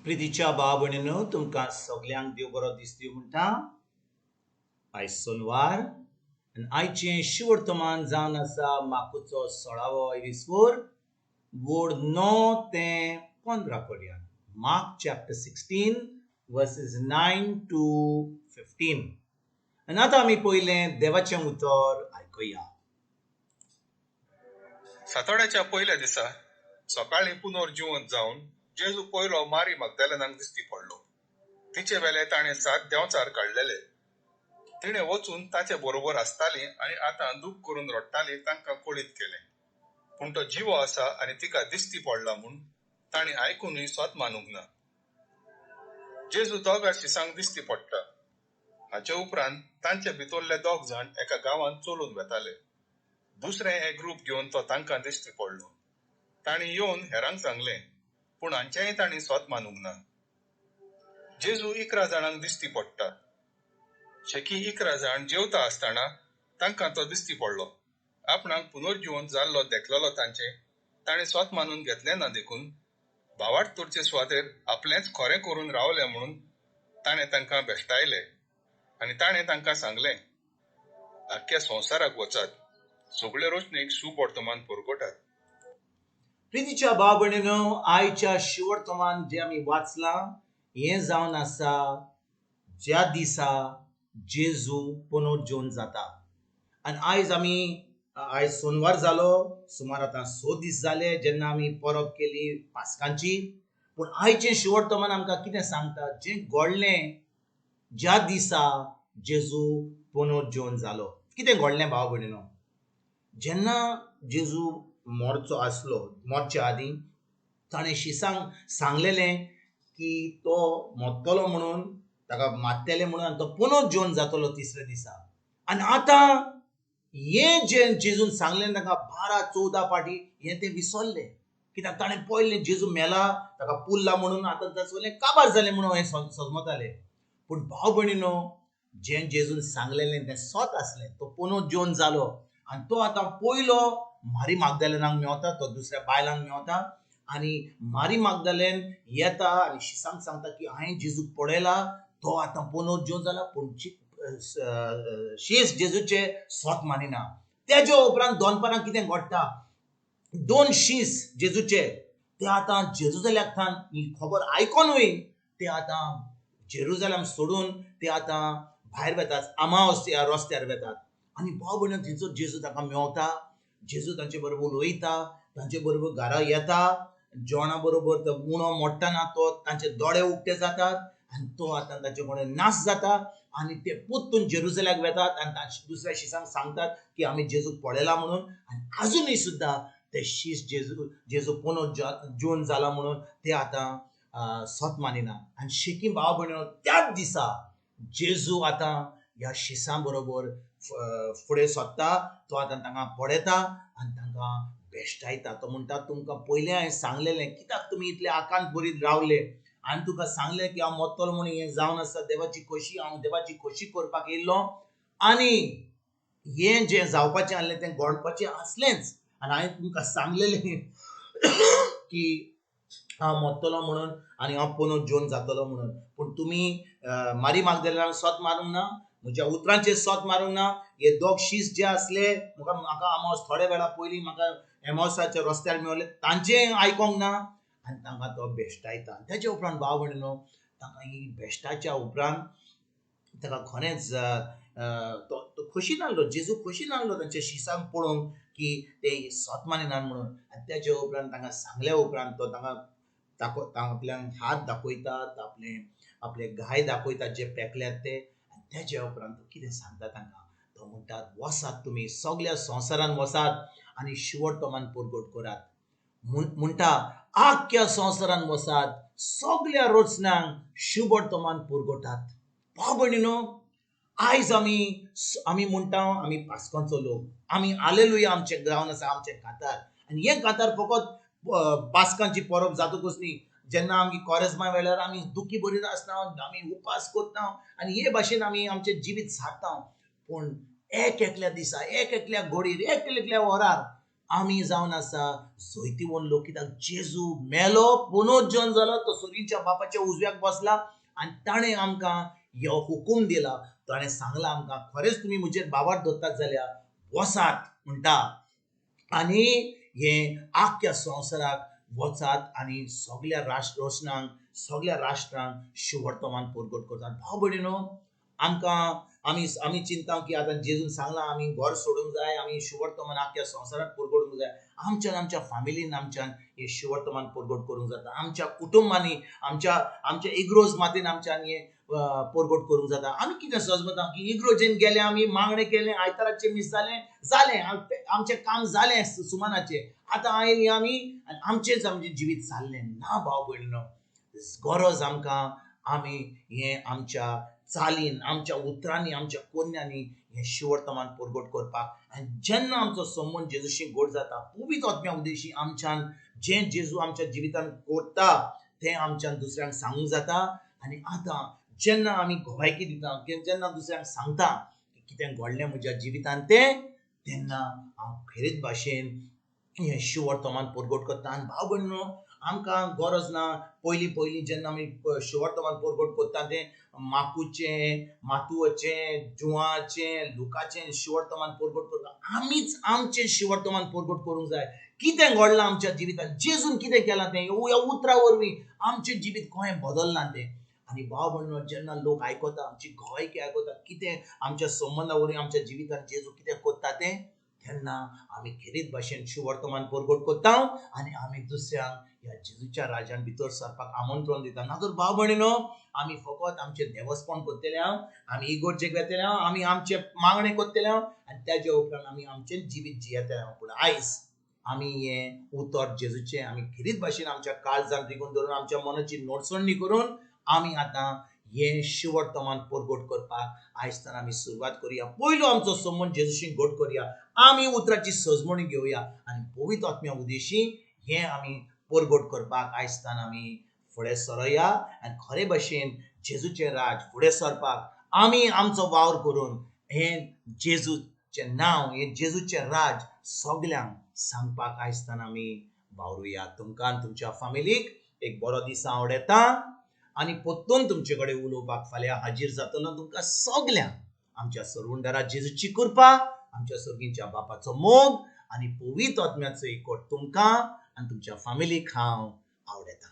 प्रितीच्या भाव भयणीनो, तुमकां सगल्यांक देव बरो दीस दिवं म्हणटा. आयज सोनवार आनी आयचें शिवर्तमान जावन आसा माकुचो सोळावो विस्वोर, वोर्ड 9 ते 15 पर्यंत. Mark chapter 16 verses 9 to 15. आनी आतां आमी पयलें देवाचें उतर आयकुया. सातोड्याच्या पयल्या दिसा सकाळीं पुनर्जिवंत जावन जेजू पयलो मारी मागदालेनाक दिश्टी पडलो. तिचे वेले ताणें 7 देंवचार काडलेले. तिणें वचून ताचे बरोबर आसताली आनी आतां दूख करून रडटाली तांकां कळीत केलें. पूण तो जिवो आसा आनी तिका दिश्टी पडला म्हूण तांणी आयकुनूय स्वत मानूंक ना. जेजू दोगां शिसांक दिश्टी पडटा. हाचे उपरांत तांचे भितरले 2 जाण एका गांवांत चलून वेताले. दुसरें एक रूप घेवन तो तांकां दिश्टी पडलो. तांणी येवन हेरांक सांगलें, पूण हांचेंय तांणी स्वत मानूंक ना. जेजू 11 जाणांक दिश्टी पडटा. शेकी 11 जाण जेवता आसतना तांकां तो दिश्टी पडलो. आपणाक पुनर्जिवंत जाल्लो देखलेलो तांचें ताणें स्वत मानून घेतलें ना, देखून भावार्थ करचे सुवातेर आपलेंच खरें करून रावलें म्हणून ताणें तांकां भेश्टायले. आनी ताणें तांकां सांगलें, आख्ख्या संवसाराक वचात, सगळे रोशणेक सुवर्तमान पुरगोटात. प्रितीच्या भाव भयणीनो, आयच्या शिवर्तमान जें आमी वाचलां हें जावन आसा ज्या दिसा जेजू पुनर्जीवन जाता. आनी आयज आमी, आयज सोनवार जालो, सुमार आतां 6 दीस जाले जेन्ना आमी परब केली पास्कांची. पूण आयचें शिवर्तमान आमकां कितें सांगता? जें घडलें ज्या दिसा जेजू पुनर्जीवन जालो. कितें घडलें भाव भयणीनो? जेन्ना जेजू मरचो आसलो, मरचे आदीं ताणें शिसांक सांगलेलें की तो मरतलो म्हणून, ताका मारतले म्हणून, आनी तो पुनर्जीवन जातलो तिसऱ्या दिसा. आनी आतां हें जें जेजून सांगलें ताका 12-14 फावटी, हें तें विसरलें. कित्याक ताणें पळयलें जेजू मेला, ताका पुरला म्हणून, आतां ताचें काबार जालें म्हणून हें सजमतालें. पूण भाव भयणीनो, जें जेजून सांगलेलें तें सत आसलें. तो पुनर्जीवन जालो आनी तो आतां पयलो मारी मागदालेनाक मेवता, तो दुसऱ्या बायलांक मेवता. आनी मारी मागदालेन येता आनी शिसांक सांगता की हांवें जेजूक पळयला, तो आतां पुनर्जीवन जाला. पूण शीस जेजूचे सत मानिना. तेज्या उपरांत दोनपारां कितें घडटा? 2 शीस जेजूचे ते आतां जेरुजलेमाक थावन ही खबर आयकोनूय ते आतां जेरुजलेम सोडून ते आतां भायर वेतात, आमावस ह्या रस्त्यार वेतात. आनी भाव भयणीनो, थंयसर जेजू तांकां मेवता, जेजू तांचे बरोबर उलयता, तांचे बरोबर घरा येता, जेवणा बरोबर तो उणो मोडटना तो तांचे दोळे उक्ते जातात आनी तो आतां तांचे कडेन नाश जाता. आनी ते परतून जेरुजलेमाक वेतात आनी तांचे दुसऱ्या शिसांक सांगतात की आमी जेजूक पळयला म्हणून. आनी आजुनूय सुद्दां ते शीस जेजू पुनर्जीवन जाला म्हणून ते आतां सत मानिना. आनी शेकी भाव भयणीनो, त्याच दिसा जेजू आतां ह्या शिसां बरोबर फुडें सरता. तो आतां तांकां पळयता आनी तांकां भेश्टायता. तो म्हणटा, तुमकां पयलें हांवें सांगलेलें, कित्याक तुमी इतले आकांत बरीत रावले? आनी तुका सांगलें की हांव मरतलो म्हणून, हें जावन आसा देवाची खोशी, हांव देवाची खोशी करपाक येयल्लो आनी हें जें जावपाचें आसलें तें घडपाचें आसलेंच. आनी हांवें तुमकां सांगलेलें की हांव मरतलो म्हणून आनी हांव पुनर्जीवन जातलो म्हणून. पूण तुमी मारी मागदालेनाक सत मारूंक ना, म्हज्या उतरांचेर सत मारूंक ना. हे 2 शीस जे आसले म्हाका आमोस थोड्या वेळा पयलीं म्हाका एमोसाच्या रस्त्यार मेवले, तांचें आयकोंक ना. आनी तांकां तो भेश्टायता. तेच्या उपरांत भाव भयणीनो, तांकां ही भेश्टाच्या उपरांत ताका खरेंच तो खोशी नासलो, जेजू खोशी नासलो तांच्या शिसांक पळोवंक की ते सत मानिनात म्हणून. आनी तेच्या उपरांत तांकां सांगल्या उपरांत तो तांकां आपल्याक हात दाखयता, आपले घाय दाखयता जे पेकल्यात ते. आनी तेच्या उपरांत तो कितें सांगता तांकां? तो म्हणटा, वसात तुमी सगल्या संवसारान वसात आनी शिवर्तमान परगट करात. म्हणटा, आख्ख्या संवसारान वसात, सगल्या रचनांक शुभवर्तमान पुरगोटात. भाव भयणीनो, आयज आमी म्हणटा आमी पास्कांचो लोक, आमी आलेलुया आमचें जावन आसा आमचें कातार. आनी हें कातार फकत पास्कांची परब जातकूच न्ही, जेन्ना आमी कोरेज्मा वेळार आमी दुखी बरीत आसता, आमी उपास करता आनी हे भाशेन आमी आमचें जिवीत सारता. पूण एक एकल्या दिसा, एक एकल्या घडयेर, एक एकल्या वरार आमी जावन आसा जैतिवंत लोक, कित्याक जेजू मेलो, पुनर्जन जालो, तो सोरीच्या बापाच्या उजव्याक बसला आनी ताणें आमकां हो हुकूम दिला. ताणें सांगलां आमकां, खरेंच तुमी म्हजेर बाबार दवरतात जाल्यार वसात म्हणटा आनी हें आख्ख्या संवसाराक वचात आनी सगल्या राष्ट्र सगल्या राष्ट्रांक शुवर्तमान परगट करतात. भाव भयणीनो, आमकां आमी आमी चिंता की आतां जेजून सांगलां आमी घर सोडूंक जाय, आमी शुवर्तमान आख्ख्या संवसाराक परगटूंक जाय. आमच्यान आमच्या फामिलीन आमच्यान हें शुवर्तमान परगट करूंक जाता. आमच्या कुटुंबांनी आमच्या आमच्या इग्रोज मातेन आमच्यान हें परगट करूंक जाता. आमी कितें सजमता की इग्रोजेन गेले, आमी मागणें केलें, आयताराचें मीस जालें, जालें आमचें काम जालें सुमानाचें, आतां आयलीं आमी आनी आमचेंच आमचें जिवीत चाललें ना. भाव भयणीनो, गरज आमकां आमी हें आमच्या चालीन, आमच्या उतरांनी, आमच्या कोन्यांनी हें शिवर्तमान परगट करपाक. आनी जेन्ना आमचो संबंद जेजूशी गोड जाता, पवित्र आत्म्या उद्देशी आमच्यान जें जेजू आमच्या जिवितान करता तें आमच्यान दुसऱ्यांक सांगूंक जाता. आनी आतां जेन्ना आमी गोवायकी दिता, जेन्ना दुसऱ्यांक सांगता की कितें घडलें म्हज्या जिवितान तें, तेन्ना हांव खेरीत भाशेन हें शिवर्तमान परगट करता. आनी भाव भयणीनो, आमकां गरज ना पयलीं पयलीं जेन्ना आमी शिवर्तमान परगट करता तें माकूचें, मातुवाचें, जुवाचें, लुकाचें शिवर्तमान परगट करता. आमीच आमचें शिवर्तमान परगट करूंक जाय. कितें घडलां आमच्या जिवितांत, जेजून कितें केलां तें, ह्या उतरा वरवीं आमचें जिवीत कशें बदल्लां तें. आनी भाव भयणीनो, जेन्ना लोक आयकता, आमची गोवायकी आयकता, कितें आमच्या संबंदा वरवीं आमच्या जिवितांत जेजू कितें करता तें, तेन्ना आमी खेरीत भाशेन शुवर्तमान परगट करता आनी आमी दुसऱ्यांक ह्या जेजूच्या राज्यान भितर सरपाक आमंत्रण दिता. ना तर भाव भयणीनो, आमी फकत आमचें देवस्पण करतले हांव, आमी इगोर्जेक वेतले हांव, आमी आमचें मागणें करतले हांव आनी तेज्या उपरांत आमी आमचें जिवीत जियेतले हांव. पूण आयज आमी हें उतर जेजूचें आमी खेरीत भाशेन आमच्या काळजान रिगून धरून, आमच्या मनाची नोटसणी करून आमी आतां हें शिवर्तमान परगट करपाक आयज तर आमी सुरवात करुया. पयलो आमचो संबंद जेजूशी घट करुया, आमी उतराची सजमणी घेवया आनी पवित्र आत्म्या उद्देशी हें आमी परगट करपाक आयज तान आमी फुडें सरोया. आनी खरे भाशेन जेजूचें राज फुडें सरपाक आमी आमचो वावर करून हें जेजूचें नांव, हें जेजूचें राज सगल्यांक सांगपाक आयज तान आमी वावरुया. तुमकां आनी तुमच्या फामिलीक एक बरो दीस आवडटा आनी परतून तुमचे कडेन उलोवपाक फाल्यां हाजीर जातलो. तुमकां सगल्यांक आमच्या सरवंडरा जेजूची कृपा, आमच्या सर्गीच्या बापाचो मोग आनी पवित्र आत्म्याचो एकवट तुमकां आनी तुमच्या फामिलीक हांव आवडटा.